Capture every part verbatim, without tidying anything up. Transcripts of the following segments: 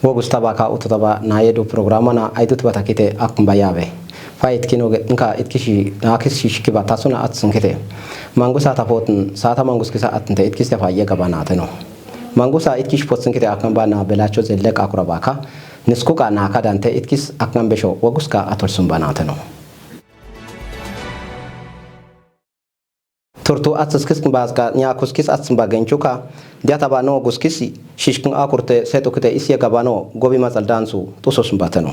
Wogus taba ka utu taba na yedu programa na aidut bata kite akun bayabe. Fa itkin oge nka itkishi na kis shishkiba tasuna atsun kite. Mangusa tapotin sata mangus kisa atinte itkis tefa yega banateno. Mangusa itkish potsin kite akun bana belacho zellek akurabaka. Niskuka na kadante itkis akun besho woguska atolsun banateno. Turtu atsaskis bazka nyakuskis atsmba genchuka. Diataba no guskis shishkin akurte setukte isye gabano gobi matsal dansu tusus bateno.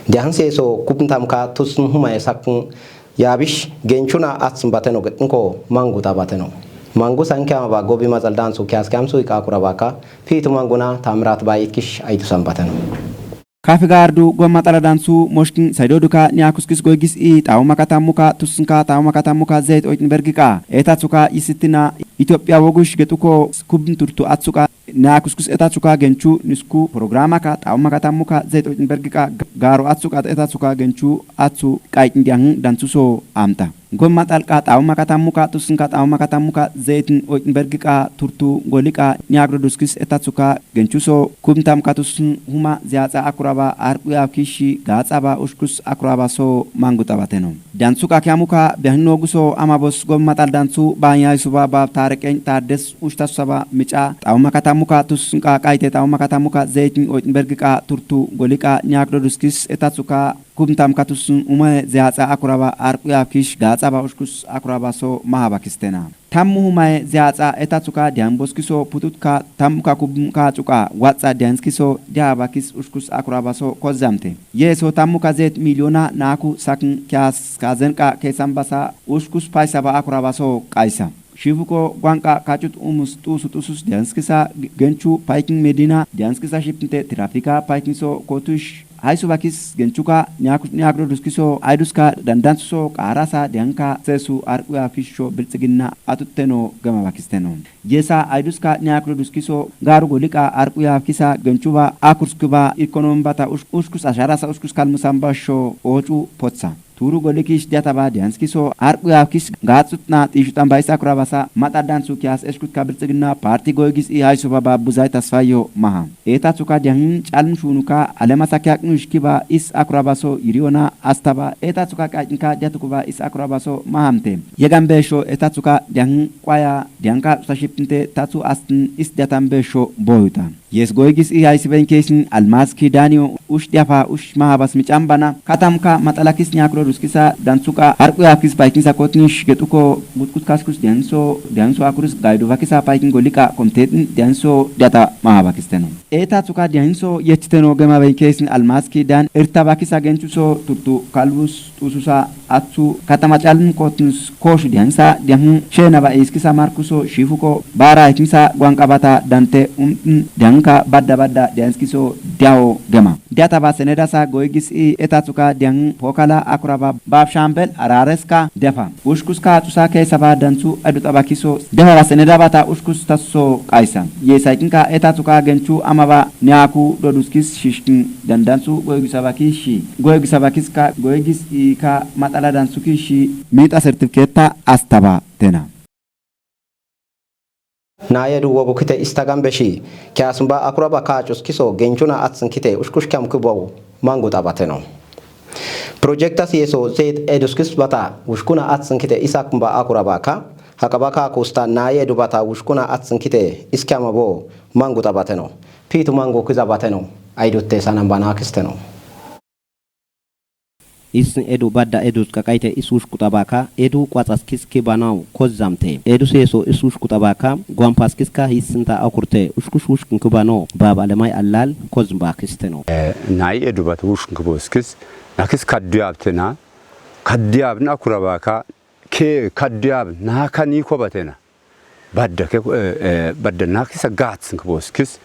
Diahanse so kubntamka tusn humaye sakn yabish genchuna atsmbateno getnko mangu tabateno. Mangu sankyama ba gobi matsal dansu kyas kyamsu ika kurabaka. Pitu manguna tamrat ba itkish aitu sambateno. Kafi gardu gomma tala dansu moshkin saido duka niakuskis goigis i tauma katamuka tusunka tauma katamuka zait oitin bergika eta tsuka isitina Ethiopia wogush getuko kubn turtu atsuka niakuskis eta tsuka genchu nisku programa ka tauma katamuka zait oitin bergika garo atsuka eta tsuka genchu atsu kaikin diahn dansu so amta. Gomma talqa tauma katamuka tusunka tauma katamuka zaitin oitin bergika turtu golika niagro duskis eta tsuka genchuso kubntam katusun huma ziatsa akuraba arquya kishi gatsaba ushkus akuraba so mangu tabateno. Dansu kakyamuka biahin noguso amabos gomma tal dansu banya isuba bab tareqen tades ushtasaba mica tauma katamuka tusunka qaite tauma katamuka zaitin oitin bergika turtu golika niagro duskis eta tsuka kubntam katusun umaye ziatsa akuraba arquya kish gatsaba ushkus akuraba so mahabakistena. Tammu humaye ziatsa eta tsuka dian boskiso pututka tammuka kubnka tsuka watsa dianskiso diabakis ushkus akuraba so kozamte. Yeso tammuka zet miliona naku sakn kyas kazenka kesambasa ushkus paisaba akuraba so qaisa. Shifuko gwanqa kachut umus tusu tusus dianskisa genchu paikin medina dianskisa shipnte trafika paikin so kotush. Haisu bakis genchuka niaku niakro duskiso aiduska dandansuso qarasa dianka sesu arquya fisho biltsigina atutteno gama bakisteno. Yesa aiduska niakro duskiso garu golika arquya kisa genchuba akurskuba ikonom bata ushkus asharasa ushkus kalmusamba sho ochu potsa. Turu golikish diataba dianskiso arquya kish gatsutna tishutan baisa kurabasa mata dansu kias eshkut kabiltsigina parti goigis i haisu baba buzai tasfayo maha. Eta tsuka diahin chalm shunuka alema sakyak nushkiba is akurabaso yiriona astaba eta tsuka kajnka diatukuba is akurabaso mahamte. Yegan besho eta tsuka diahin kwaya dianka sashipnte tatsu astin is diatan besho boyuta. Yes goigis i haisi ben kesin almas ki danio ush diafa ush mahabas michambana katamka matalakis nyakro duskisa dansuka arquya kis paikin sakotnish getuko gutkut kaskus dianso dianso akurus gaidu vakisa paikin golika komtetin dianso diata mahabakisteno. Eta tsuka dianso yechiteno gema ben kesin almas ki dan irta vakisa genchuso turtu kalbus tususa atsu katama chalin kotnus koshu diansa diahun shena ba iskisa markuso shifuko bara iknisa gwanka bata dante umtn dianka badda badda dianskiso diao gema. Diata ba senedasa goigis i eta tsuka diahun pokala akuraba bab shambel arareska defa. Ushkuska atsusa kesa ba dansu adu tabakiso defa ba seneda bata ushkus taso qaisa. Yesaikinka eta tsuka genchu amaba niaku doduskis shishkin dandansu goigisabaki shi goigisabakiska goigis i ka matala dansuki shi mita sertifiketa astaba tena. Na yedu wogu kite istagan beshi kyasumba akuraba kachus kiso genchuna atsin kite ushkush kyam kubo mangu tabateno. Projektas yeso zet eduskis bata ushkuna atsin kite isakumba akuraba ka hakaba ka kusta na yedu bata ushkuna atsin kite iskyama bo mangu tabateno. Pitu mangu kizabateno. Aidutte sanamba nakisteno. Isn edu badda edus qaqaite is ushkutabaka edu qwatsas kis kibanaw kozzamte. Edu seeso is ushkutabaka gwampas kiska hissinta akurte ushkush ushkn kibano bab alemay allal kozmbakisteno. Nayi edu bat ushkn kiboskis nakis kadduyabtena. Kadduyabn akurabaka ke kadduyab naka niko batena. Badda ke badda nakisa gatsin kboskis.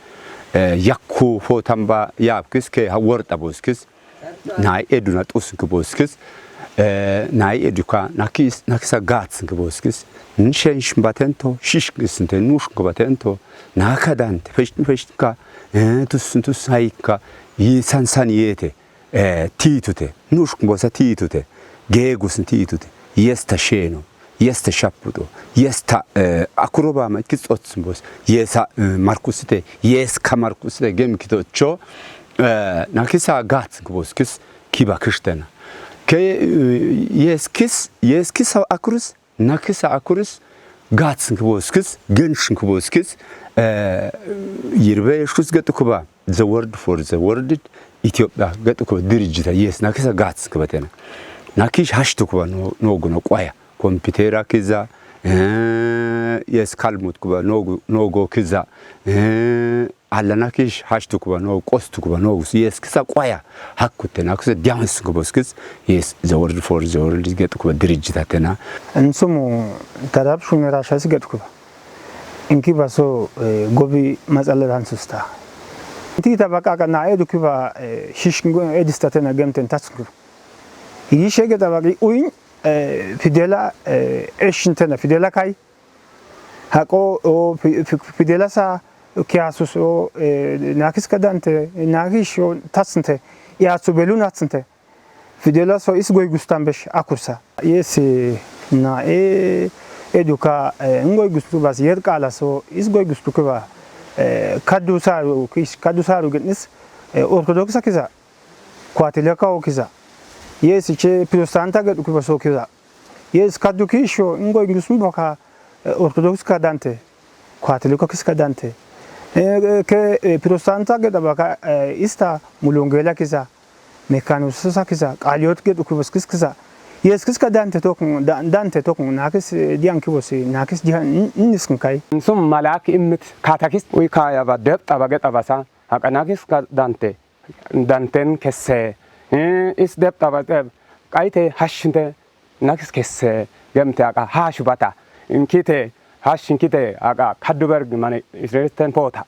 Yakku fotamba yabkis ke worta boskis. Nay eduna tusin kboskis. Nay eduka nakis nakisa gatsin kboskis. Nshensh batento shishkis nte nush batento. Nakadante feshtin feshtinka tusin tusin hayka yi sansan yete. Titute nushk bosa titute. Gegus titute. Yesta sheno. Yesta shapudo, yesta, eh, akuroba ma ikis otsmbos, yesa, eh, markusite, yes ka markusite gem kitocho, eh, nakisa gats kbos kis kiba kishtena. Ke, eh, yes kis, yes kis akurus, nakisa akurus, gats kbos kis, gensh kbos kis, eh, yirbe shus getu kuba, the word for the world, Ethiopia getu kuba, dirijita, yes, nakisa gats kbatena. Nakish hashtu kuba no, no guno kwaya. Kompitera kiza, eh, yes, kalmut kuba nogu, nogo kiza, eh, alana kish hashtu kuba no, kostu kuba nogu, yes, kisa kwaya, hakutena, kisa diamans kuba skis, yes, the word for the world is get kuba dirijita tena. Nsumu tarab shunera shas get kuba. Inki baso, eh, gobi matsala dan susta. Inti tabaka kana edu kuba, eh, shish ngo edista tena gemten tatsu kuba. Yishe get abaki uin, eh, fidela, eh, eshintena, fidela kai. Haqo, o, fi-, fi-, fidela sa, kiasus, o, eh, nakis kadante, nakish, o, tatsinte, iatsu belu natsinte. Fidela so is goy gustan besh akursa. Yes, na, e, eduka, eh, ngoy gustu bas yer kala so, is goy gustu kiba, eh, kadu saru, kish, kadu saru gitnis, eh, ortodoksa kiza. Kwateleka o kiza. Yes, che protestanta gadu kiba so kiza. Yes, kadu kisho, ngo ingusum baka, eh, ortodoks ka dante. Kwateleka kis ka dante. Eh, eh, ke, eh, protestanta gada baka, eh, ista mulongela kiza. Mekanusa kiza. Kaliot gadu kiba kis kiza. Yes, kis ka dante tokun, da-, dante tokun, nakis, eh, dian kibosi, nakis dian, n-, niskin kai. Sum malak imit katakis, uy kaya ba dep taba gada basa. Haka nakis ka dante. Danten kesse, eh, is dep taba dep, qayte hashinte, nakis kesse, gemte aka hash bata, inkite, hashinkite, aka kadduberg mane, Israelten pota.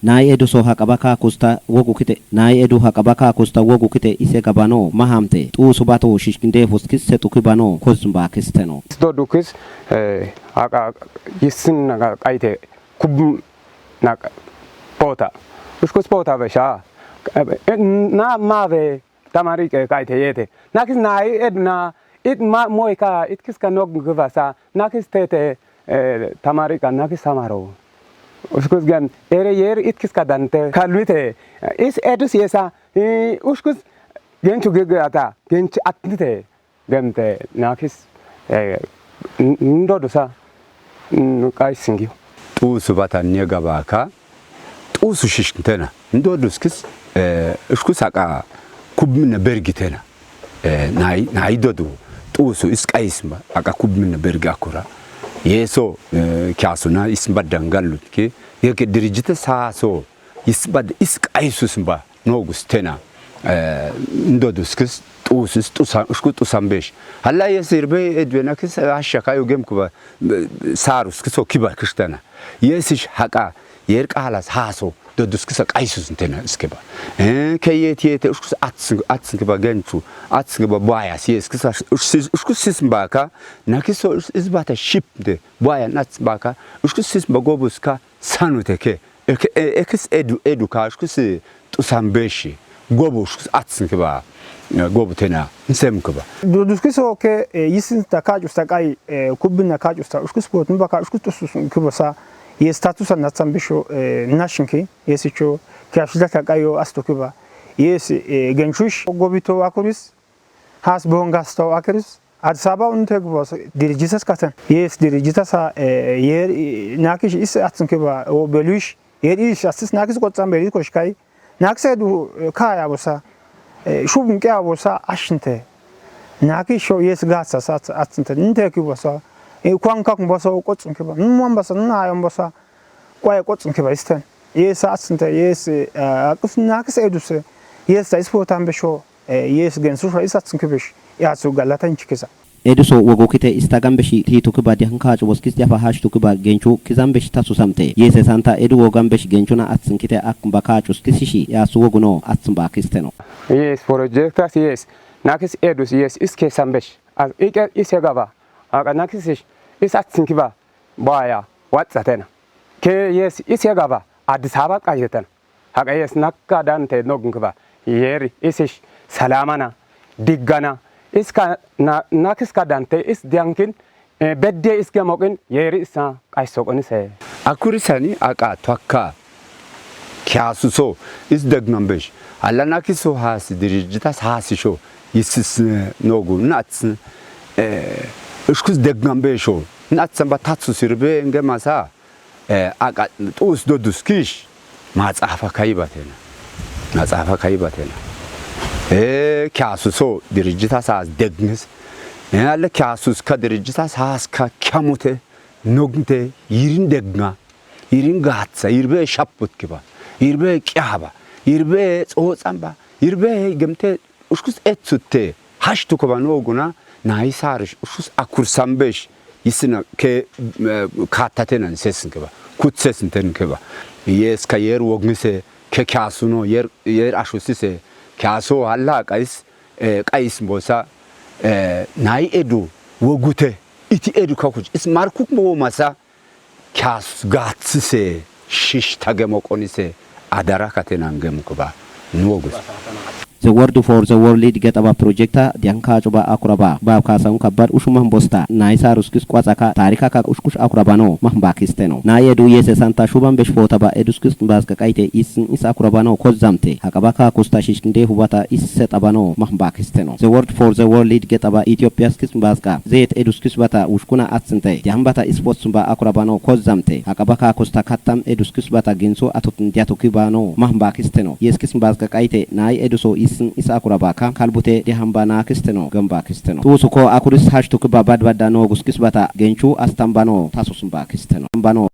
Naay edu so haqabaka kusta wogu kite, naay edu haqabaka kusta wogu kite ise gabano, mahamte, tu subato shishkinde fuskis se tukibano, kozumba kisteno. Is do dukis, eh, aka yisin naga qayte, kub nak pota. Uskus pota besha. Na mave tamari ke kaite yete. Nakis na i edna it ma moika it kiska nog gvasa. Nakis tete, eh, tamari ka nakis samaro. Uskus gen ere yer it kiska dante. Kalwite. Is edus yesa. I uskus genchu gvgvata. Genchu atnite. Gemte nakis, eh, n-, ndodusa, n-, kai singiu. Tusu bata niya gabaka, tusu shishkintena. Ndoduskis, eh, ishkus aka kubmina bergitena. Eh, nai, nai dodu. Tusu is kaisma, aka kubmina bergi akura. Yeso, eh, kiasuna ismba dangalut ki, yeke dirijite saso, isba, is kaisusmba. Nogus tena, eh, ndoduskis, tusis, tusa, ushku tusambesh. Hala yes irbe edwena kis, eh, ashaka yugem kuba, eh, sarus kiso kiba kishtana. Yesish haka, yer kalas haso, doduskisa kaisus tena iskeba. Eh, ke yet yete, ushkus atsin, atsin kiba genchu, atsin kiba bayas, yes, kisa, ushkus, ushkus sismbaka, nakiso, is-, isbata ship de, baya natsmbaka, ushkus sismba gobuska, Sanute ke, eke-, e-, ekis edu-, eduka, ushkus tusambeshi, gobu ushkus atsin kiba, eh, gobu tena, nsem kiba. Du-, duskis oke, eh, yisin ta kaj usta kaj, eh, kubin na kaj usta, ushkus pot, mbaka, ushkus tusus kiba sa, ye status an natsan bisho, eh, nashinki, ye sicho, ke ashida ta kaj yo asto kiba. Yes, eh, genchush, gobito akuris, Has bongas to akiris. Addis Ababa unte gubos dirijisas katen. Yes, dirijitasa, eh, yer, eh, nakish is atsin kiba, o belush, yer ish asis nakis kotsan belush koshkai. Nakse du, eh, kaya bosa. Eh, shubun kya bosa ashinte. Nakish o yes gasa sat atsinte. Nte kibosa. Eh, kwan kak bosa o kotsan kiba. Nmwan basa, nayam bosa. Kwaya kotsin kiba isten. Yes atsinte, yes, eh, akus nakis eduse. Yes ta ispotan besho. Eh, yes gensu fa is atsin kibish. Yatsu galatan chikisa. Eduso wogokite ista gambeshi titu kiba dihan kacu boskis diafa hash tu kiba genchu kizambesh tasu samte. Yes santa edu wo gambesh genchuna atsin kite ak mbaka cus kisishi yatsu woguno atsin ba kisteno. Yes, projectas, yes. Nakis edus, yes, is kesambesh. As ike is hegaba. Aka nakis ish, is atsin kiba. Baya, watsatena. Ke yes, is hegaba, Addis Ababa qayetena. Haqa yes, nakka dante nogun kiba. Yeri, isish, salamana, diggana. Iska na, nakiska dante, is diankin, E, bedde iske moqin, yeri issa qayso qonise. Akurisani aqa twakka. Kiyasuso is degman besh. Alla nakiso has dirijjitas hasisho. Yisis, e, nogu nats, e, ushkus degman besho. Natsan ba tatsu sirbe nge masa. E, aqa tuus dodus kish. Maxaafa kayibatena. Maxaafa kayibatena. E, kiyasuso dirijjitas has degnes. E, alla kiyasus ka dirijjitas has ka kiyamute. Nognte yirin degma, yirin gaaththa, yirbe shapput kiba, yirbe qiyaba, yirbe xootsan ba, yirbe gemte ushkus etsutte, hashtu kiba no guna, nayi sarish ushkus akursan besh, yisina ke, e, kattatenan sesin kiba, kutsesin ten kiba. Yes ka yer wognise, ke kiyasuno, yer, yer ashusise, kiyaso halla qais, e, qais bosa, e, nayi edu wogute, iti edu kakuch, is markuk mo masa, Kiyas gaaththise shish ta gemo qonise adara katenan gemu kuba nu wogus. The Word for the World gexaba projekta diyanka cuba akuraba baab kasaun kabbad ushuman bosta nayi saruskis qwaxaka taarikaka ushkush akurabano mahmbakisteno. Nayi edu yese santa shuban besh footaba eduskis basqa qayte isin is akurabano kozzamte haqabaka kusta shishkinde hubata is sexabano mahmbakisteno. The Word for the World gexaba Itiyophiyaskis basqa zeyet eduskis bata ushkuna atsinte diyahan bata is botsumba akurabano kozzamte haqabaka kusta kattam eduskis bata ginso atut ndiyatu kibano mahmbakisteno. Yeskis basqa qayte nayi eduso isin is akurabaka kalbute diyahan ba nakisteno gembakisteno. Tuusuko akuris hashtu kiba badbadda no guskis bata genchu astambano tasusmbakisteno. Bano.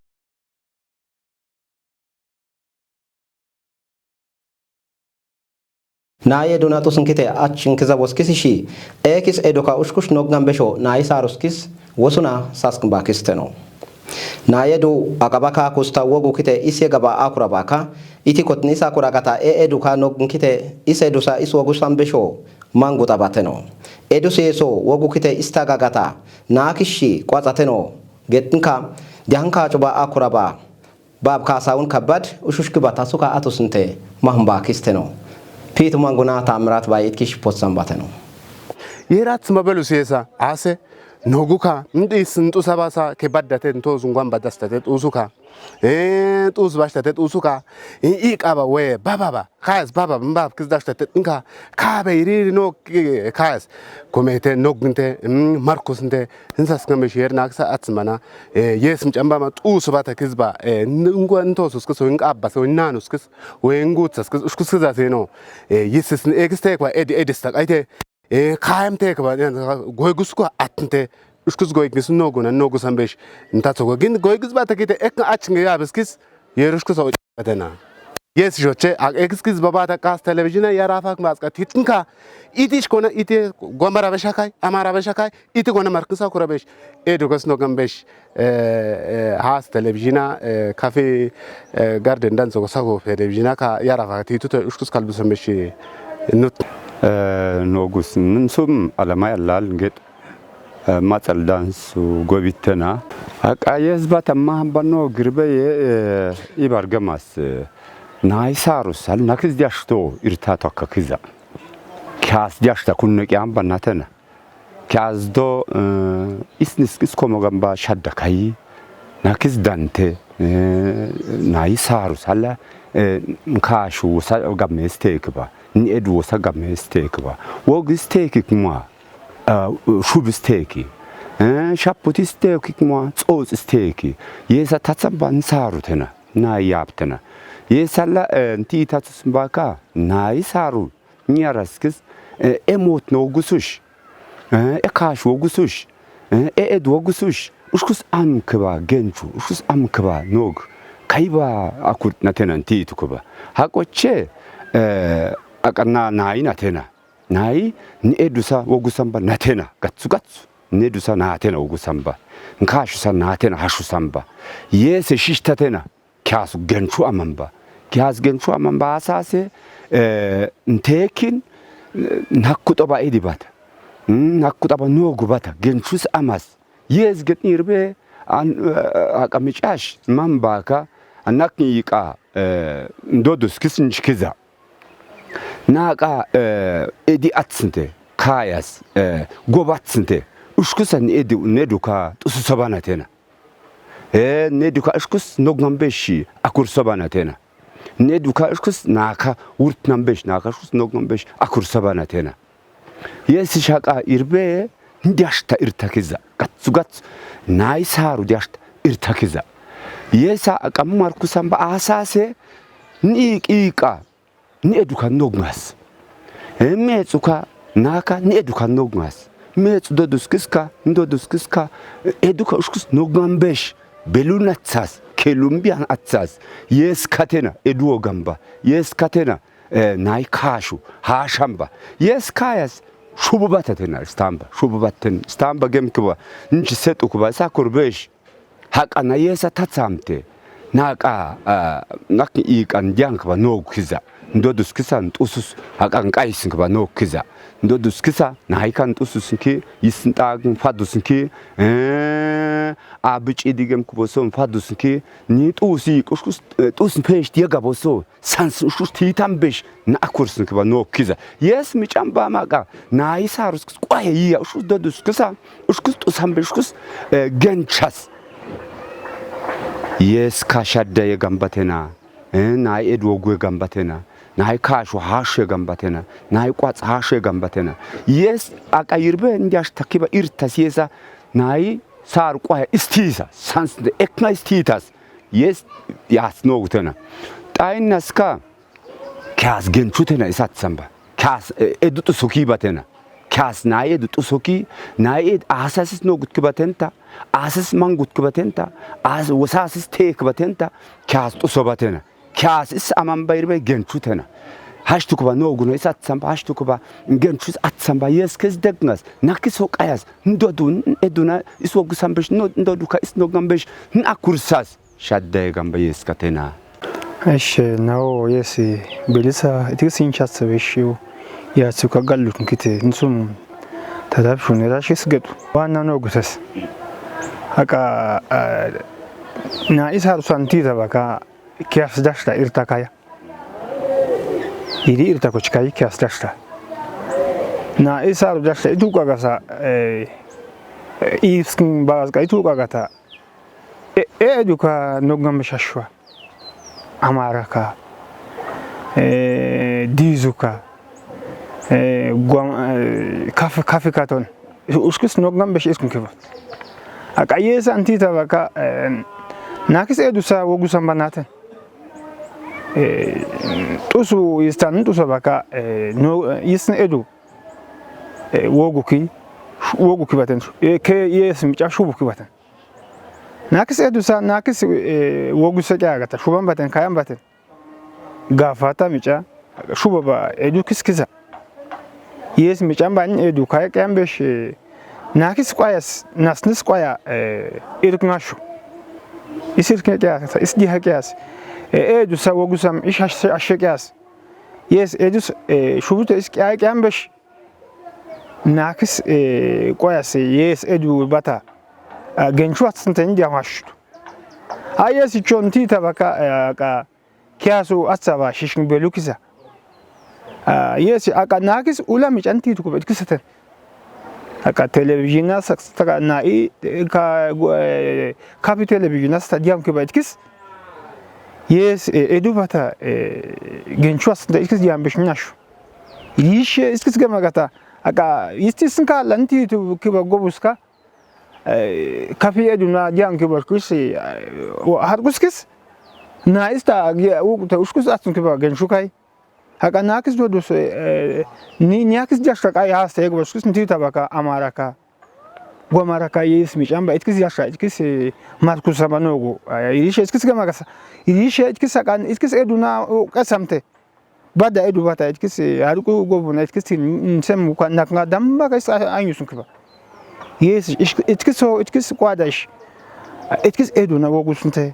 Nayi edu natus nkite ach nkiza woskis shi, ekis edu ka ushkush noggan besho nayi saruskis wosuna saskmbakisteno. Nayi edu aqabaka kusta wogu kite is yegaba akurabaka, iti kotni is akuragata e edu ka nog nkite is edusa is wogusan besho mangu tabateno. Edus yeso wogu kite is tagagata nakishi qwaxateno. Getnka, diyahanka cuba akuraba. Baab kasaun kabbad, ushush kiba tasuka atus nte, mahmba kisteno. Pitu manguna tamirat bay itkish potsan bateno. Yerat mabelu siyesa, ase, noguka, ndi sintu sabasa, ke baddate, nto zungwan badastate, usuka. E, tus bashtate, usuka. I, i qaba we, baba ba. Kayas baba, mbab kiz dashtatet nka, kabe iriri no, eh, kayas. Komete, noginte, mm, markusinte, hinsas kame shier naksa atsmana, eh, yes mchamba ma, tus bata kiz ba, eh, n-, ngwa ntosus kiz, o nka abbas, o nanus kiz, o ngutsas kiz, ushkus kiz aseno, eh, yisis, eh, kiste kwa edi, edistak, aite, eh, kayam te kwa, eh, goy gusko atnte, ushkus goy gis no guna, no gusan besh, ntatso go. Gin goy gis bata kite, ek achnge yabes kiz, yerushkus o batena. Yes, joche, ak ekskiz babata kas televizhina yarafak maska titnka. Itish kona iti gomara beshakai, amara beshakai, iti kona markisa kura besh. Edukas no gambesh, eh, eh, has televizhina, eh, kafi, eh, garden dan so sako televizhina ka yarafa tituto ushkus kalbisa mesh nut. Eh, nogus, nsum alama yallal nget. Eh, matsal dansu gobitena. Aka yezba tamma bano girbe ye, eh, ibargamas, eh, nai sarus, al nakiz diashto irta tokka kiza. Kias diashta kunne kiyan banatena. Kias do, eh, isnis iskomo gamba shadda kai. Nakiz dante, eh, nai sarus, ala, eh, nkashu sa gamme steki ba. Ni edu sa gamme steki ba. Wog steki kuma. Ah, shub steki. Eh, shaput steki kuma, tsots steki. Yesa tatsamba nsaru tena, na yap tena. Yesa la, eh, nti tatsus mbaka, na isaru. Nyaraskis, eh, emot no gusush. Eh, ekash wo gusush. Eh, e ed wo gusush. Ushkus am kba genchu, ushkus am kba nog. Kaiba akut na tena nti tukba. Hakoche, eh, akana na ina tena. Nai, ni edusa wogusan ba natena, gatsu gatsu. Ni edusa natena wogusan ba. Nkashusa natena hashusan ba. Yese shishtatena, kiasu genchu aman ba. Kiasu genchu aman ba asase, eh, ntekin, eh, nakkuto ba edibata. Mm, nakkuto ba nogu bata. Genchus amas. Yes, get nirbe, an, eh, akamichash, man baka, anakin yika, eh, ndodus kisin chikiza. Naqa, eh, edi atsinte, kayas, eh, gobatsinte. Uškusa ni edu, ni eduka tusu sobana tena. E, ni eduka uškus nognan beši akur sobana tena. Ni eduka uškus naka wurt nan beši, naka uškus nognan beši akur sobana tena. Jesi šaqa irbe, ni diašta irtakiza. Gatsu, gatsu, nai saru diašta irtakiza. Jesa aqa markusan ba asase, ni iq iqa, ni eduka nognas. E, metsuka, naka, ni eduka nognas. Metsu doduskiska, ni doduskiska, eduka uškus nognan beši. Belun atsas, kelun bian atsas. Jeskatena, edu ogamba. Jeskatena, e, nai kašu, hašamba. Jeskajas, šubu batatena, stamba, šubu baten, stamba gemkiba, nči setukuba, sakur beši. Haqa na jesa tatsamte, naqa, a, naki iqan diankiba nogkiza. Ni doduskisa ni tusus, haqa ni qaisinkiba nogkiza. Ni doduskisa, naikan tususinki, jisin tagin fadusinki, e, a biči digemkiboso fadusinki, ni tusi, uškus, e, tusin peši diagaboso. Sans uškus titan beši, na akursinkiba nogkiza. Jes mičan ba maqa, nai saruskis, quaja jija, uškus doduskisa, uškus tusan beši, uškus, e, genčas. Jeska šadda jegambatena, e, nai edu ogu jegambatena, nai kašu hašu jegambatena, nai quats hašu jegambatena. Jes aqa irbe, ni diaštakiba irtas jesa, nai saru quaja istisa, sans de ekna istitas. Jes, jas nogutena. Tainnaska, Kjas genčutena is atsamba. Kjas, e, edu tusoki batena. Kjas nai edu tusoki, nai ed asasis nogutki batenta, asasis mangutki batenta, as, wasasis teki batenta, kjas tuso batena. Kjas is aman bairbe genčutena. Haštukuba noguna is atsamba, haštukuba genčus atsamba, jeskes degnas, nakis hoqajas, ni dodun, eduna, is wogusan beši, ni doduka, is nognan beši, ni akursas. Šadda jegamba jeskatena. Eše, nao jesi belisa, itikis inčatsa bešiu, jatsuka gallut nkite, nsumun. Tadab šune rašis getu. Wana nogutas. Haqa, a, na isar santi tabaka, kjas dašta irtakaja. Iri irtakočkai kjas dašta. Na isar dašta, itu kagasa, e, e, iskin bagazka itu kagata. E, e, eduka nognan beši ašva. Amaraka. E, dizuka. E, guam, e, kaf-, kafikaton. Uškis nognan beši iskunkiba. Haqa jesa anti tabaka, e, nakis edusa wogusan banaten. E, tusu istan tusa baka, e, no, isn edu. E, woguki, woguki baten. E, ke jes miča šubuki baten. Nakis edusa, nakis, e, wogusa qiyagata, šuban baten, kayan baten. Gafata miča, šubaba, edu kiskisa. Jes mičan ban edu kaya qiyan beši, e, nakis quayas, nasnis quaya, e, irknašu. Is irkne qiyas, is diha qiyas. E, edusa wogusam, is aše, aše qiyas. Jes edus, e, šubute is qiya qiyan beši. Nakis, e, quayas, jes edu bata. A, genču atsnten diya maštu. A, jes ičon ti tabaka, e, ka, kiyasu atsaba šişkin belukisa. A, jes, haqa nakis ula mičan ti tukuba itkiseten. Haqa televizionas, taka na i, ka, e, kapi televizionas ta diyam kiba itkis. Jes, e, edu bata, e, genču atsnten itkis diyam beši našu. Yişe iskis gemagata. Haqa, istis nka lanti tu kiba gobuska. E, kafi eduna diyan kiba kusi, e, harkuskis. Na ista, gi, u, te uškus atsun kiba genšukai. Haqa nakis dodus, e, ni, niakis diaška kai haste, gobuskis nti tabaka amaraka. Gomaraka yis mičan ba, itkis diaška, itkis, e, markusama nogu. E, yişe iskis gemagasa. Yişe itkis haqa, itkis eduna, u, qasamte. Bada edu bata itkis, e, aruku gobuna itkis tin, nsem ka nakna damba ka is a-, anyusun kiba. Yes, ish-, itkis so, itkis kwadash. Itkis edu na wogusunte.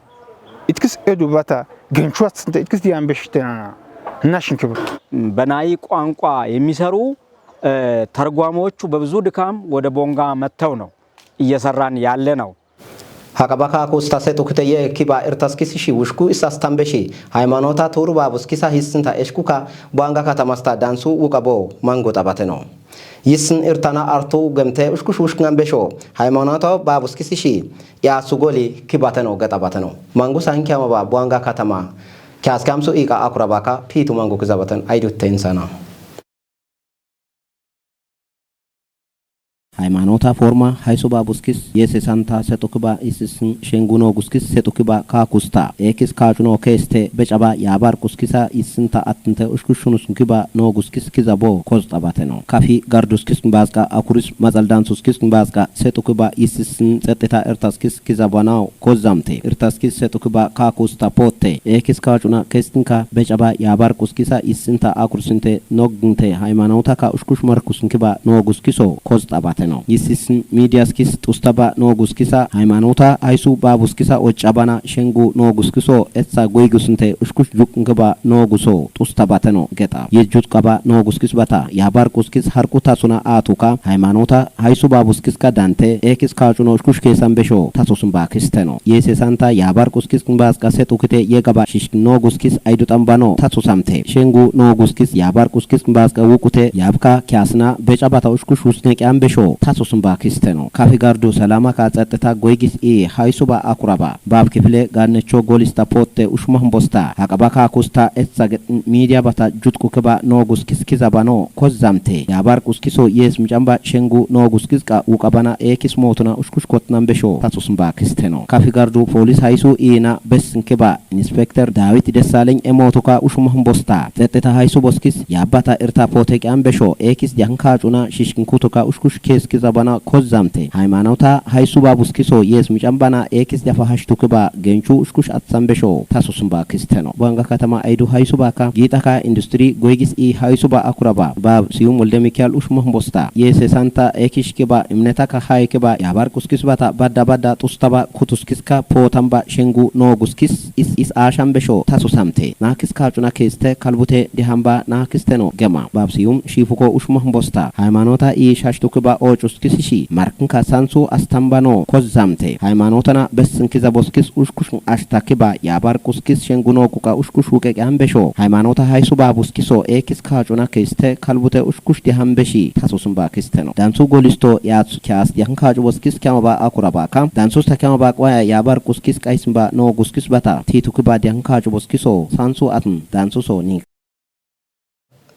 Itkis edu bata genchuatsinte, itkis diyan beşte na. Nashin kiba. በናይ ቋንቋ የሚሰሩ፣ እ፣ ተርጓሚዎቹ በብዙ ድካም ወደ ቦንጋ መጥተው ነው እየሰራን ያለ ነው። Haqabaka kusta setu kite ye kiba irtas kisi shi wushku isas tambeshi. Haymanota turu babus kisa hissinta eshkuka buanga katamasta dansu wukabo mango tabateno. Yissin irtana artu gemte ushkush ushkngan besho. Haymanota babuskisi shi. Yasu goli kibateno getabateno. Mangusa hinkiyama ba buanga katama. Kiyaskiyamsu iqa akurabaka pitu mangu kizabaten aydut tensana. Haymanota forma haysu babuskis yese santa setukiba isisin shenguno guskis setukiba kakusta. Ekis kacuno keste becaba yabar kuskisa isinta attinte ushkushunus kiba no guskis kizabo koz tabateno. Kafi garduskis bazqa akuris mazaldansuskis bazqa setukiba isisin seteta ertaskis kizabanaw kozamte. Irtaskis setukiba kakusta potte. Ekis kacuna kestinka becaba yabar kuskisa isinta akursinte nogginte haymanota ka ushkush markusinkiba no guskiso koz tabateno. Isisin midiaskis tustaba no guskisa haymanota haysu babuskisa ocabana shengu no guskiso etsa goygusinte ushkush jukunkiba no guso tustabateno geta. Yejjut qaba no guskis bata yabar kuskis harku tasuna atuka haymanota haysu babuskiska dante ekis kacuno ushkush kesan besho tasusun bakisteno. Yese santa yabar kuskis basqa setukite yegaba shishk no guskis aydutan bano tasusamte. Shengu no guskis yabar kuskis basqa wukute yabka kyasna becabata ushkush usneqyan besho tasusun bakisteno. Kafi gardu salama ka tsatteta goygis i haysu ba akuraba. Bab kifile gannecho golista potte ushmahn bosta. Haqaba kakusta etsa media bata jutku keba no guskis kizabano kozzamte. Yabar kuskiso yes micamba shengu no guskis qa uqabana ekis motuna ushkush kotnan besho tasusun bakisteno. Kafi gardu polis haysu ina bessin keba Inspektor Dawit Dessaleny emotoka ushmahn bosta. Tsetteta haysu boskis yabbata irta poteqyan besho ekis diahan kacuna shishkin kutoka ushkush kes kizabana kozzamte. Haymanota haysu babuskiso yes micambana ekis diafa hashtukiba genchu ushkush atsan besho tasusun bakisteno. Banga katama aydu haysu baka gitaka industri goygis i haysu ba akuraba. Bab siyum wolde mikyal ushmahn bosta. Yese santa ekishkiba imnetaka haykiba yabar kuskis bata badda badda tustaba kutuskiska potamba shengu no guskis is is ashan besho tasusamte. Nakis kacuna keste kalbute dihamba nakisteno gema. Bab siyum shifuko ushmahn bosta. Haymanota i shashtukiba ocuskisishi. Markinka sansu astambano kozzamte. Haymanotana bessin kizaboskis ushkush ashtakiba yabar kuskis shengu no kuka ushkush wuqeqyan besho. Haymanota haysu babuskiso ekis kacuna keste kalbute ushkush dihan beshi tasusun bakisteno. Dansu golisto yatsu kyas diahan kacu boskis kyamaba akurabaka. Dansus ta kyamaba qwaya yabar kuskis qaysimba no guskis bata. Titukiba diahan kacu boskiso sansu atn dansuso ni.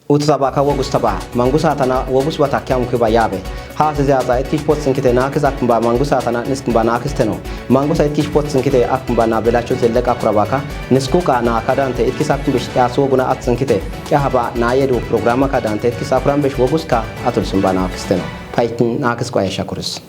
Utsabaka wogustaba mangusa tana wogus bata kyamkiba yabe. Hasi ziyaza etkish potsinkite nakis akmba mangusa tana niskmba nakisteno. Mangusa etkish potsinkite akmba na belacho zellek akurabaka. Niskuka na kadante etkis akmbish yasoguna atsinkite. Kyahaba na yedu programa kadante etkis akurambish woguska atulsumba nakisteno. Paitin nakis qwaya shakuris.